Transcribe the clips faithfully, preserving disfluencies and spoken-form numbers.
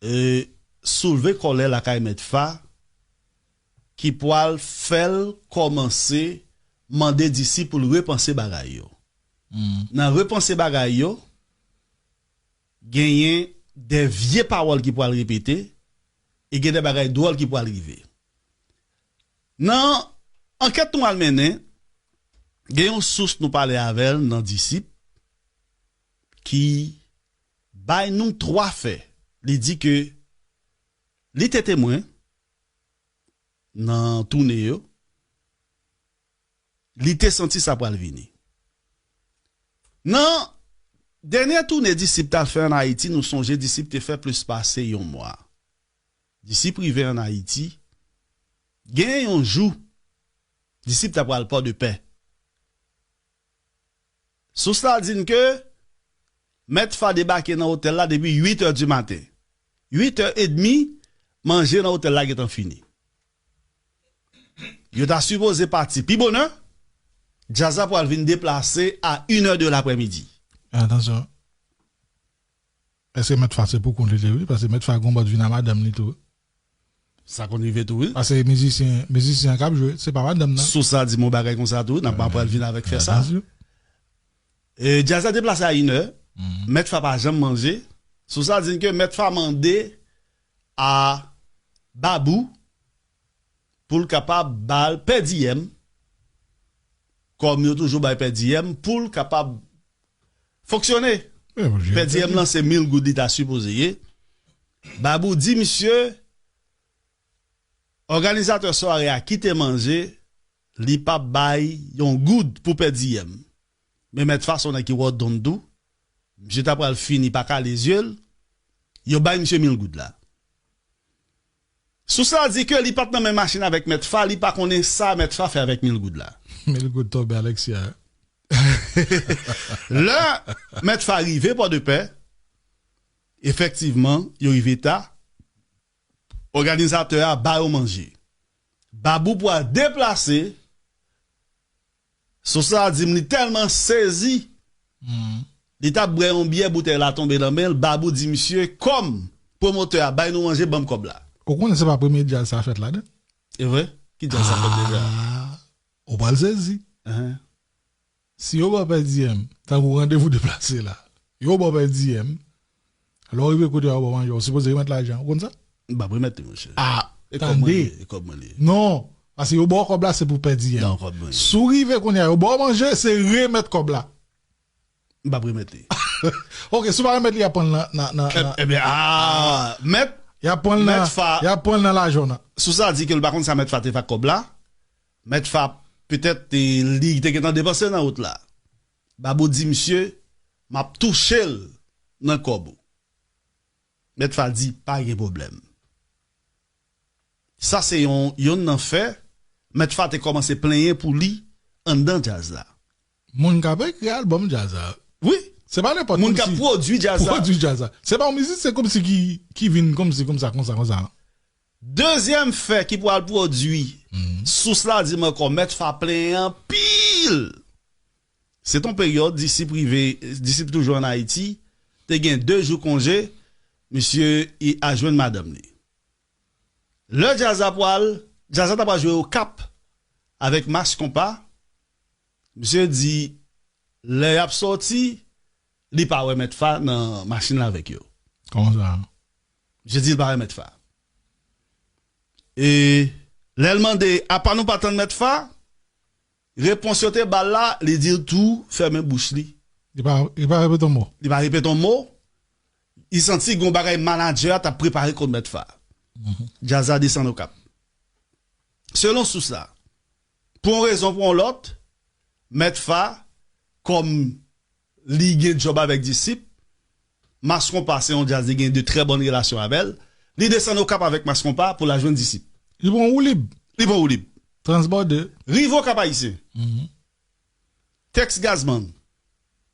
e, soulve kòlè lakay Mèt Fa, ki pwal fè l kòmanse mande disip pou l repanse bagay yo. Nan repanse bagay yo, genyen de vye pawòl ki pwal repete, e gen de bagay dwòl ki pwal rive. Nan ankèt nou al mennen, gen yon sous nou pale avè l nan Disip ki bay nou twa fè. Li di ke li te temwen nan toune yo, li te santi sa pral vini. Nan dènye toune Disip t al fè ann Ayiti, nou sonje Disip te fè plis pase yon mwa. Disip rive ann Ayiti, gen yon jou, Disip ta pral Pòdepè. Sous la di n ke Mèt Fa debake nan otèl la depi uit è di maten. Uit è edmi, manje nan otèl la gentan fini. Yo ta sipoze pati pi bonè. Djaz la pral vin deplase a une heure de l'après-midi. Atansyon. Èske Mèt Fa se pou kont li te, wi? Paske Mèt Fa gon bòt vin a madanm li tou. Sa konn rive tou, wi. Paske mizisyen, mizisyen k ap jwe, se pa madanm nan. Sous la di m yon bagay konsa tou, n ap pral vin avèk fè sa. Atansyon. E, djaz la deplase a inè. Mèt Fa pa janm manje. Sous la di n ke Mèt Fa mande a Babou pou l kapab ba l Pè Diyèm, kòm yo toujou bay Pè Diyèm, pou l kapab fonksyone. Pè Diyèm lan se mil goud li ta sipoze ye. Babou di misye, òganizatè sware a kite manje, li p ap bay yon goud pou Pè Diyèm. Men Mèt Fa se yon nèg ki wòdonn tou. Misye ta pral fini pa kale zye l. Yo bay misye mil goud la. Sous la di ke li pa t nan menm machin avèk Mèt Fa, li pa konnen sa Mèt Fa fè avèk mil goud la. Mil goud tonbe Alexia. Lè Mèt Fa rive Pòdepè, efektivman, yo rive ta, òganizatè a ba yo manje. Babou pral deplase, Sous la di m li tèlman sezi, li t ap bwè yon byè, boutèy la tonbe nan men l. Babou di misye, kòm pwomotè a bay nou manje, ban m kòb la. Ou konnen se pa premye djaz sa fèt ladan. E vre? Ki djaz sa fèt deja? Ah, ou pral sezi. Si yo ba w Pè Diyèm, tankou randevou deplase la, yo ba w Pè Diyèm, lè w rive kote a, yo ba w manje, ou sipoze remèt lajan. Ou konn sa? M p ap remèt li, monchè. Ah, e kòb mwen li ye, e kòb mwen li ye. Non, paske yo ba w kòb la, se pou Pè Diyèm. Non, kòb mwen li ye. Si w rive kounye a, yo ba w manje, se remèt kòb la. M p ap remèt li. Ok, si w pa remèt li, y ap pran l nan, nan, nan, nan. Ebyen, ah, mèt, y ap pran l nan, mèt Fa, y ap pran l nan lajan w nan. Sous la di ke l pa konn sa Mèt Fa te fè ak kòb la. Mèt Fa, petèt, e, li te gentan depanse nan wout la. Babou di misye, m ap touche l nan kòb ou. Mèt Fa di, pa gen pwoblèm. Sa se yon, yonn nan fè, Mèt Fa te kòmanse plenyen pou li anndan djaz la. Moun k ap ekri albòm djaz la. Wi. Se pa nenpòt moun k ap pwodui djaz la. Pwodui djaz la. Se pa yon mizisyen kòmsi ki, ki vin kòmsi, kòmsa, konsa, konsa. Dezyèm fè ki pral pwodui, Sous la di m ankò, Mèt Fa plenyen anpil. Se t on peryòd, Disip rive, Disip toujou ann Ayiti, te gen de jou konje, misye i al jwenn madanm li. Lè djaz la pral, djaz la ta pral jwe Okap avèk Mas Konpa, misye di, lè y ap sòti, li pa wè Mèt Fa nan machin la avèk yo. Kòman sa? Misye di l pa wè Mèt Fa. E lè l mande, apa nou pa tann Mèt Fa? Repons yo te ba l la, li di l tou fèmen bouch li. Li pa, li pa repete yon mo. Li pa repete yon mo. Li santi gen yon bagay manadjè a t ap prepare kont Mèt Fa. Djaz la desann Okap. Selon sous la, pou yon rezon, pou yon lòt, Mèt Fa, kòm li gen djòb avèk Disip, Mas Konpa se yon djaz li gen de trè bòn relasyon avè l, li desann Okap avèk Mas Konpa pou l al jwenn Disip. Li pran woulib. Li pran woulib. Transbòde. Rive Okap Ayisyen. Tèks Gazman.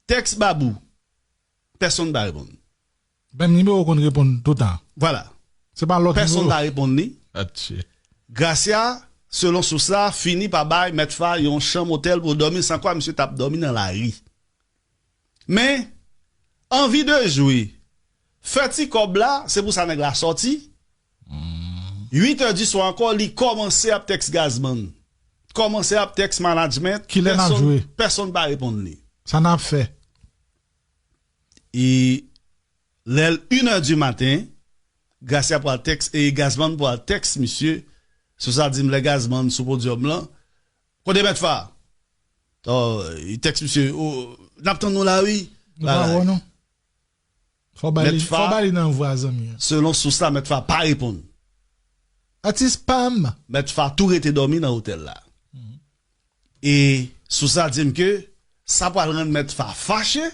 Tèks Babou. Pèsonn pa reponn. Menm nimewo konn reponn toutan. Vwala. Se pa lòt nimewo. Pèsonn pa reponn li. Atche. Gracia, selon sous la, fini pa bay Mèt Fa yon chanm otèl pou dòmi, san kwa misye t ap dòmi nan lari. Men, anvi de jwe, Fè ti kòb la, se pou sa nèg la sòti. Uit è di swa ankò, li kòmanse ap tèks Gazman. Kòmanse ap tèks management. Kilè n ap jwe? Pèsonn pa reponn li. Sa n ap fè? E lè l inè di maten, Gracia pral tèks, e Gazman pral tèks misye. Sou sa di m lè Gazman sou podyòm lan. Kote Mèt Fa? Oh, li tèks misye, oh, n ap tann nou la wi. Nou pa wè non. Fò ba li, fò ba li nan vwa zanmi an. Selon sous la, Mèt Fa pa reponn. Atis pa m. Mèt Fa tou rete dòmi nan otèl la. E sous la di m ke sa pral rann Mèt Fa fache.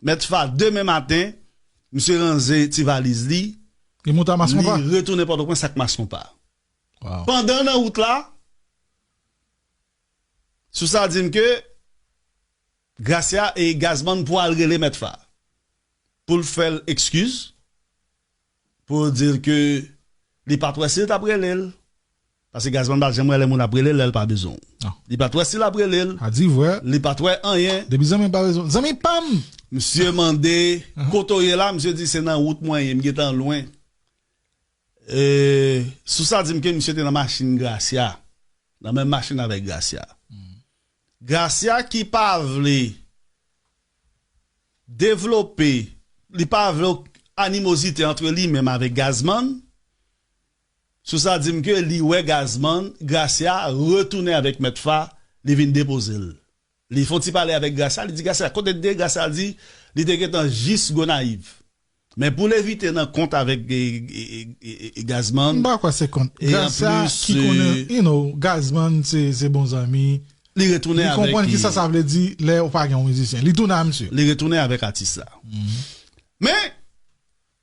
Mèt Fa demen maten, misye ranze ti valiz li. Li monte a Mas Konpa. Li retounen Pòtoprens ak Mas Konpa. Wow. Pandan nan wout la, sous la di m ke Gracia e Gazman pral rele Mèt Fa pou l fè l ekskiz, pou l di l ke li pa t wè si l t ap rele l. Paske Gazman pa janm wè lè moun ap rele l lè l pa bezwen w. Li pa t wè si l ap rele l. A di vre. Li pa t wè anyen. Depi zanmi pa bezwen. Zanmi pa m! Misye mande, kote w ye la? Misye di se nan wout mwen ye, m gentan lwen. E, sous la di m ke misye te nan machin Gracia. Nan menm machin avèk Gracia. Gracia ki pa vle devlope, li pa vle animozite antre li menm avèk Gazman. Sous la di m ke li wè Gazman, Gracia retounen avèk Mèt Fa, li vin depoze l. Li fè yon ti pale avèk Gracia, li di Gracia, kote te ye? Gracia di, li te gentan jis Gonayiv. Men pou l evite nan kont avèk e, e, e, e, e Gazman. M pa kwè se kont. E Gracia anplis, ki konnen, you know, Gazman se, se bon zanmi. Li retounen Li avèk konprann ki sa e, sa vle di lè ou pa gen yon mizisyen. Li tounen a misye. Li retounen avèk atis la. Men,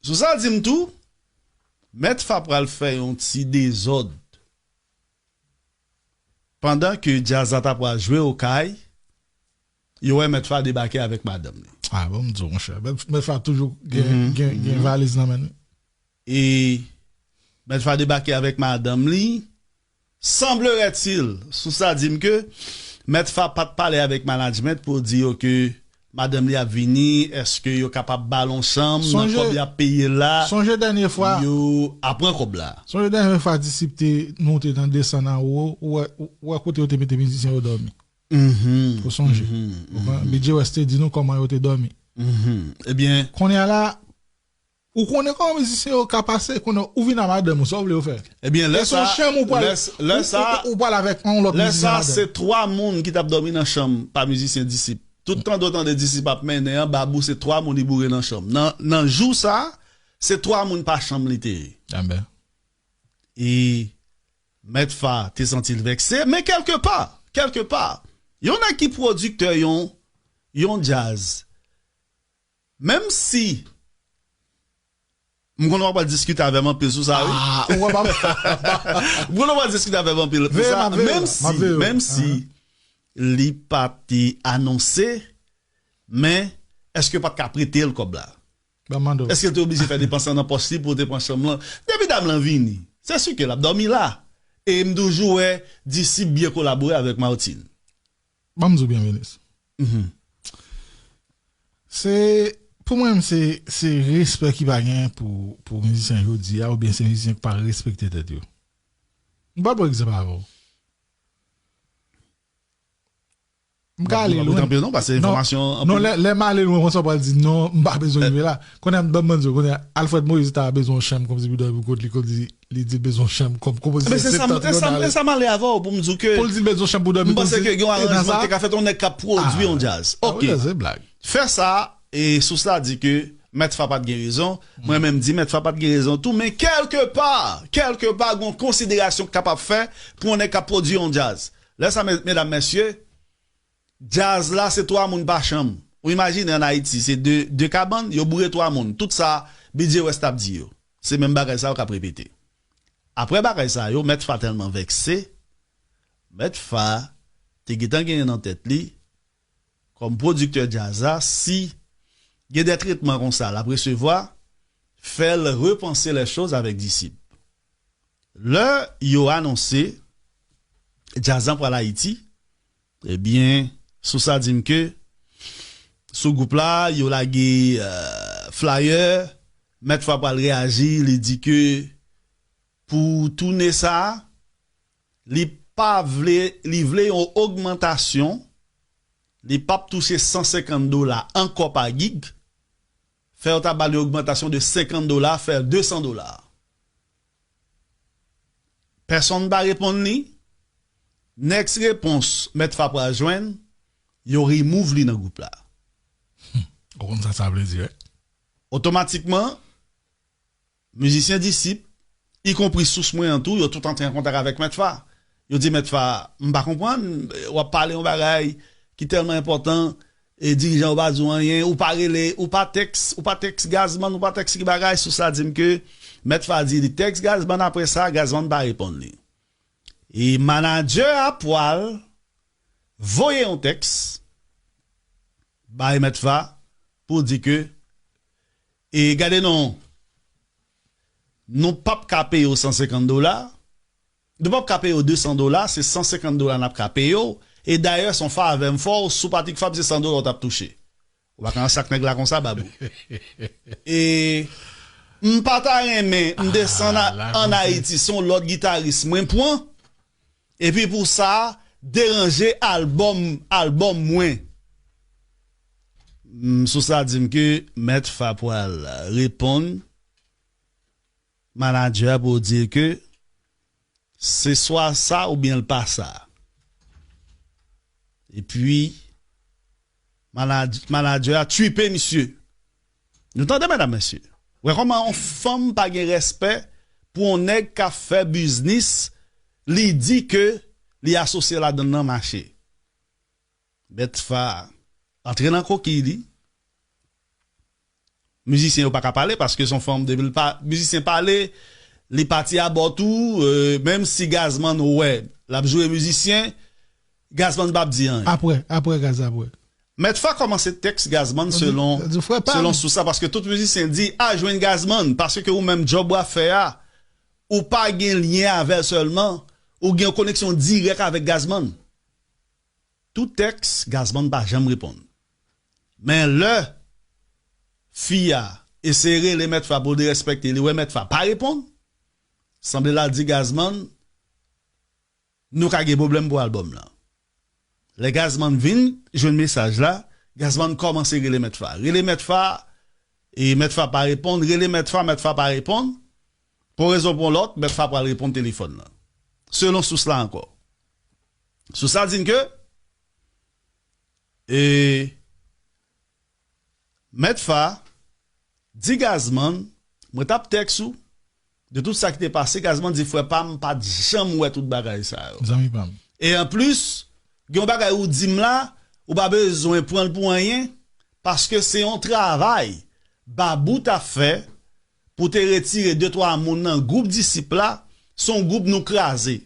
sous la di m tou, Mèt Fa pral fè yon ti dezòd. Pandan ke djaz la ta pral jwe Okay, yo wè Mèt Fa debake avèk madanm li. Ah, bon, m di w, monchè. Mèt, Mèt Fa toujou gen, gen, gen valiz nan men li. E Mèt Fa debake avèk madanm li. Semblerait-il, sous la di m ke Mèt Fa pa t pale avèk management pou di yo ke madanm li ap vini, èske yo kapab ba l yon chanm nan Sonje, kòb y ap peye l la? Sonje dènye fwa. Yo ap pran kòb la. Sonje dènye fwa Disip te, nou te nan desann anwo, ou wè, ou wè kote yo te mete mizisyen yo dòmi. Mhm. Ou sonje. Mhm. Ou konprann? B J West te di nou kòman yo te dòmi. Mhm. Ebyen, Kounye a la, ou konnen kòman mizisyen yo ka pase, konnen ou vin a madanm ou, sa w vle yo fè? Ebyen, lè E se yon sa, chanm ou pral, lè, lè ou, sa, ou, ou pral avèk yon lòt lè mizisyen sa, ladan. Se twa moun ki t ap dòmi nan chanm pa mizisyen Disip. Tout tan dotande Disip ap mennen an, Babou se twa moun li boure nan chanm. Nan, nan jou sa, se twa moun pa chanm li te ye. Amen. E Mèt Fa te santi l vèkse, men kèlke pa, kèlke pa, yon nèg ki pwodiktè yon, yon djaz, menm si m konnen w ap diskite avè m anpil sou sa, wi. Ah, ou wè pa. M konnen w ap diskite avè m anpil pou Veye, sa, m ap veye, menm m ap si, veye. Menm si li pa te anonse, men èske yo pa t ka prete l kòb la? Ban m mande w. Èske yo te oblije fè depans lan nan pòch li pou yo te pran chanm lan? Depi dam lan vini, se si ke l ap dòmi la. E m toujou wè Disip byen kolabore avèk Martine. Ban m di w byen, Venus. Mhm. Se, pou mwen, se, se respè ki pa gen pou, pou mizisyen jodi a, oubyen se mizisyen ki pa respekte tèt yo. M pral pran egzanp avè w. M ka ale Ou lwen. tanpri non, paske Non, enfòmasyon non, anpil. Lè, lè m ale lwen, konsa w pral di, non, m pa bezwen rive la. Kounye a, m ban m di w, kounye a, Alfred Moïse ta bezwen yon chanm kòmsi pou dòmi kot li, kot li, li di l bezwen yon chanm kòm konpozitè. Men se sa, Septentrional. Se sa m ale avè w pou m di w ke Pou l di l bezwen yon chanm pou dòmi. M panse Pou l di, ke gen yon e nan aranjman sa? Te ka fèt yon nèg k ap pwodui Ah. yon djaz. Ah, Ok. wi, se blag. Fè sa, e sous la di ke Mèt Fa pa t gen rezon. Mwen menm di Mèt Fa pa t gen rezon tou, men kèlke pa, kèlke pa, gon konsiderasyon k kapab fè pou yon nèg k ap pwodui yon djaz. Lè sa, me-, medam, mesye, djaz la, se twa moun pa chanm. Ou imajine ann Ayiti, se de, de kabann, yo boure twa moun. Tout sa, B J West ap di yo. Se menm bagay sa yo k ap repete. Apre bagay sa yo, Mèt Fa tèlman vèkse, Mèt Fa te gentan genyen nan tèt li, kòm pwodiktè djaz la, si gen de tretman konsa l ap resevwa, fè l repanse lè choz avèk Disip. Lè yo anonse djaz lan pral Ayiti, ebyen, sous la di m ke sou gwoup la, yo lage, euh, flyer, Mèt Fa pral reyaji, li di ke pou toune sa a, li pa vle, li vle yon ogmantasyon, li p ap touche san senkant dola ankò pa gig, fè yo ta ba li ogmantasyon de senkant dola, fè desan dola. Pèsonn pa reponn li. Next repons Mèt Fa pral jwenn, yo remove li nan gwoup la. Ou konn sa sa vle di, wi. Otomatikman, mizisyen Disip, ikonpri sous mwen an tou, yo tout antre an kontak avèk Mèt Fa. Yo di Mèt Fa, m pa konprann, w ap pale yon bagay ki tèlman enpòtan, e dirijan yo pa di w anyen, ou pa rele, ou pa tèks, ou pa tèks Gazman, ou pa tèks ki bagay, sous la di m ke Mèt Fa di li tèks Gazman, apre sa, Gazman pa reponn li. E manadjè a pwal voye yon tèks bay Mèt Fa pou di ke, e gade non, nou p ap ka peye w san senkant dola, nou p ap ka peye w desan dola, se san senkant dola n ap ka peye w, e dayè se yon favè m fè w, si w pa t k fab se san dola w t ap touche. Ou pa ka ansak nèg la konsa, Babou. E m pa ta renmen m desann ann Ayiti, se yon lòt gitaris mwen pran. Epi pou sa, deranje albòm, albòm mwen. M, sous la di m ke Mèt Fa pral reponn manadjè a pou di ke se swa sa oubyen l pa sa. Epi, manadjè a twipe misye. Nou tande, medam, mesye. Wè kòman yon fanm pa gen respè pou yon nèg k ap fè biznis, li di ke li asosye ladan nan mache. Mèt Fa antre nan kokiy li. Mizisyen yo pa ka pale paske se yon fanm depi l pa mizisyen pale, li pati abò tou, menm si Gazman wè l ap joure mizisyen, Gazman p ap di anyen. Apre, apre Gaz apre. Mèt Fa kòmanse tèks Gazman selon selon sous la paske tout mizisyen di al jwenn Gazman paske ou menm djòb w ap fè a, ou pa gen lyen avè l sèlman, ou gen yon koneksyon dirèk avèk Gazman. Tout tèks, Gazman pa janm reponn. Men lè fi a eseye rele Mèt Fa pou l derespekte li, wè Mèt Fa pa reponn, sanble l al di Gazman, nou ka gen pwoblèm pou albòm lan. Lè Gazman vin jwenn mesaj la, Gazman kòmanse rele Mèt Fa. Rele Mèt Fa, e Mèt Fa pa reponn, rele Mèt Fa, Mèt Fa pa reponn. Pou yon rezon pou yon lòt, Mèt Fa pral reponn telefòn lan. Selon sous la ankò. Sous la di n ke e Mèt Fa di Gazman, mwen t ap tèks ou de tout sa ki te pase, Gazman di frè pa m, m pa t janm wè tout bagay sa yo. Zanmi pa m. E anplis, gen yon bagay ou di m la, ou pa bezwen pran l pou anyen, paske se yon travay Babou t ap fè pou te retire de twa moun nan gwoup Disip la, se yon gwoup nou kraze.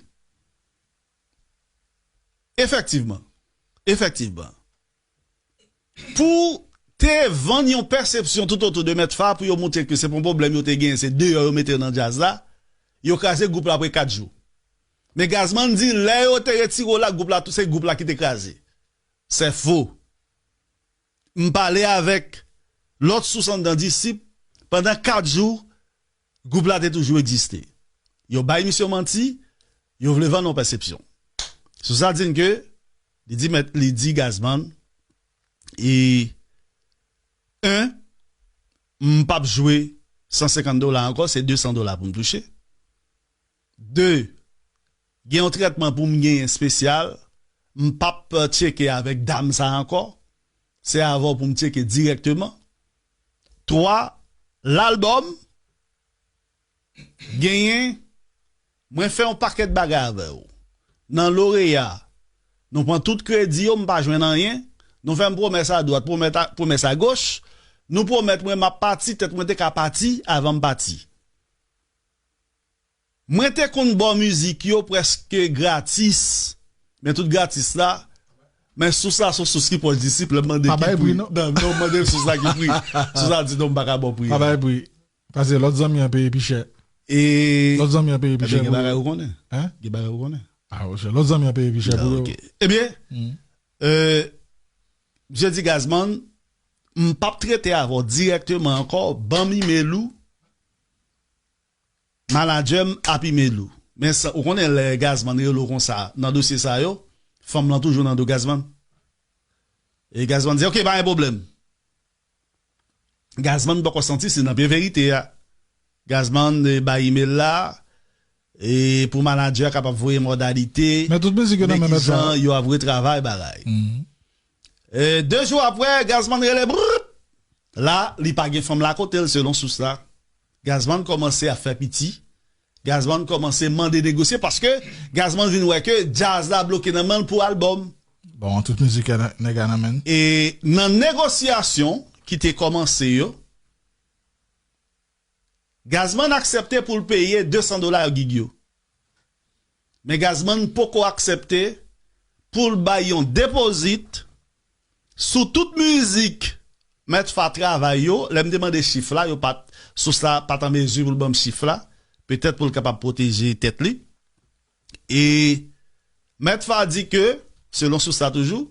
Efektivman. Efektivman. Pou te vann yon pèsepsyon toutotou de Mèt Fa pou yo montre ke se pa yon pwoblèm yo te genyen, se deyò yo mete yo nan djaz la, yo kraze gwoup la apre kat jou. Men Gazman di lè yo te retire w la, gwoup la tou se gwoup la ki te kraze. Se fo. M pale avèk lòt sous anndan Disip, pandan kat jou, gwoup la te toujou egziste. Yo bay misye manti, yo vle vann yon pèsepsyon. Sous la di n ke li di mèt, li di Gazman, e en, m p ap jwe san senkant dola ankò, se de san dola pou m touche. De, gen yon trètman pou m genyen espesyal, m p ap tcheke avèk dam sa ankò, se avè w pou m tcheke dirèkteman. Twa, lalbòm, genyen, mwen fè yon pakèt bagay avè w. Nan Loreya, nou pran tout kredi yo, m pa jwenn anyen. Nou fè m pwomès adwat, pwomès a, pwomès agoch. Nou pwomèt mwen m ap pati, tèt mwen te ka pati avan m pati. Mwen te konn ba w mizik yo prèske gratis, men tout gratis la, men sous la se yon sous ki pwòch Disip, lè m mande ki pri. Non, non, m mande sous la ki pri. Sous la di non, m pa ka ba w pri. Pa bay pri. Paske lòt zanmi an peye pi chè. E lòt zanmi an peye pi chè. Gen bagay ou konnen. Hein? Gen bagay ou konnen. Ah, ok. Lòt zanmi an peye pi chè pou yo. Ebyen, euh, je di Gazman, m p ap trete avè w dirèkteman ankò, ban m imel ou, Manadjè m ap imel ou. Men sa, ou konnen lè Gazman rele w konsa nan dosye sa yo, fanm lan toujou nan do Gazman. E Gazman di, "Ok, pa gen pwoblèm." Gazman poko santi si nan pye verite a. Gazman eh, bay imel la e pou manadjè a kapab voye modalite. Men tout mizik yo nan men mèt la. Yo ap retravay bagay. Mm -hmm. E de jou apre, Gazman rele brrr. La, li pa gen fanm la kote l selon sous la. Gazman kòmanse ap fè piti. Gazman kòmanse mande negosye paske Gazman vin wè ke djaz la bloke nan men l pou albòm. Bon, tout mizik nèg a nan men. E nan negosyasyon ki te kòmanse yo, Gazman aksepte pou l peye de san dola gig yo. Men Gazman poko aksepte pou l bay yon depozit sou tout mizik Mèt Fa travay yo. Lè m te mande chif la, yo pa t, sous la pa t an mezi pou l ban m chif la, petèt pou l kapab pwoteje tèt li. E Mèt Fa di ke, selon sous la toujou,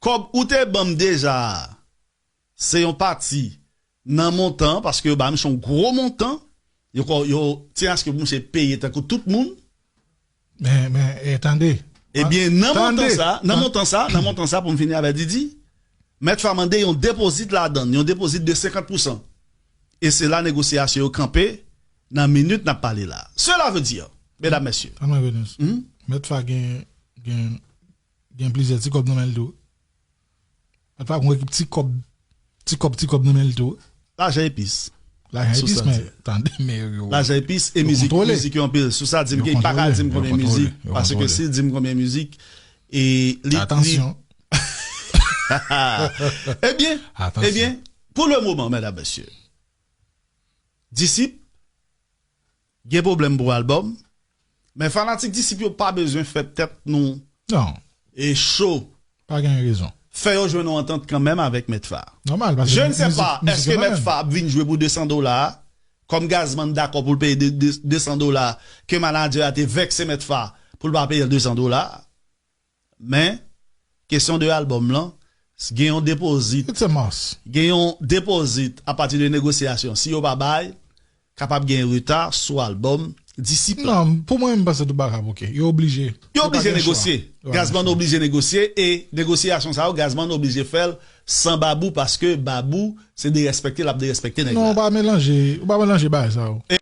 kòb ou te ban m deja a, se yon pati nan montan, paske yo ba misye yon gwo montan, yo, yo, yo ti aske pou misye peye tankou tout moun. Men, men, e, tande. Ebyen, nan montan sa, nan montan sa, nan montan sa, pou m fini avè Didi, Mèt Fa mande yon depozit ladan, yon depozit de senkant pousan. E se la negosyasyon yo kanpe nan minit n ap pale la. Cela veut dire, medam, mesye. Tann mwen, Venus. Mèt Fa gen, gen, gen plizyè ti kòb nan men l tou. Mèt Fa gen yon ekip ti kòb, ti kòb, ti kòb nan men l tou. Lajan epis. Lajan epis, men tande, men yo. Lajan epis e mizik, mizik yo anpil. Sou sa, di m ke, pa ka di m konbyen mizik, paske si l di m konbyen mizik, e li. Atansyon. Ebyen, ebyen, pou le moman, medam, mesye, Disip gen pwoblèm pou albòm, men fanatik Disip yo pa bezwen fè tèt nou non. E cho. Pa gen rezon. Fè yo jwenn yon antant kanmenm avèk Mèt Fa. Nòmal, paske je ne sais pas, èske Mèt Fa ap vin jwe pou de san dola a? Kòm Gazman dakò pou l peye de san dola, ke manadjè a te vèkse Mèt Fa pou l pa peye l de san dola. Men, kesyon de albòm lan, gen yon depozit. Gen yon depozit apati de negosyasyon. Si yo pa bay, kapab gen reta sou albòm Disip la. Non, pou mwen, m panse tout bagay ap oke. Yo oblije. Yo oblije negosye. Gazman oblije negosye e negosyasyon sa yo, Gazman oblije fè l san Babou paske Babou se derespekte l ap derespekte nèg la. Non, ou pa melanje, ou pa melanje bagay sa yo.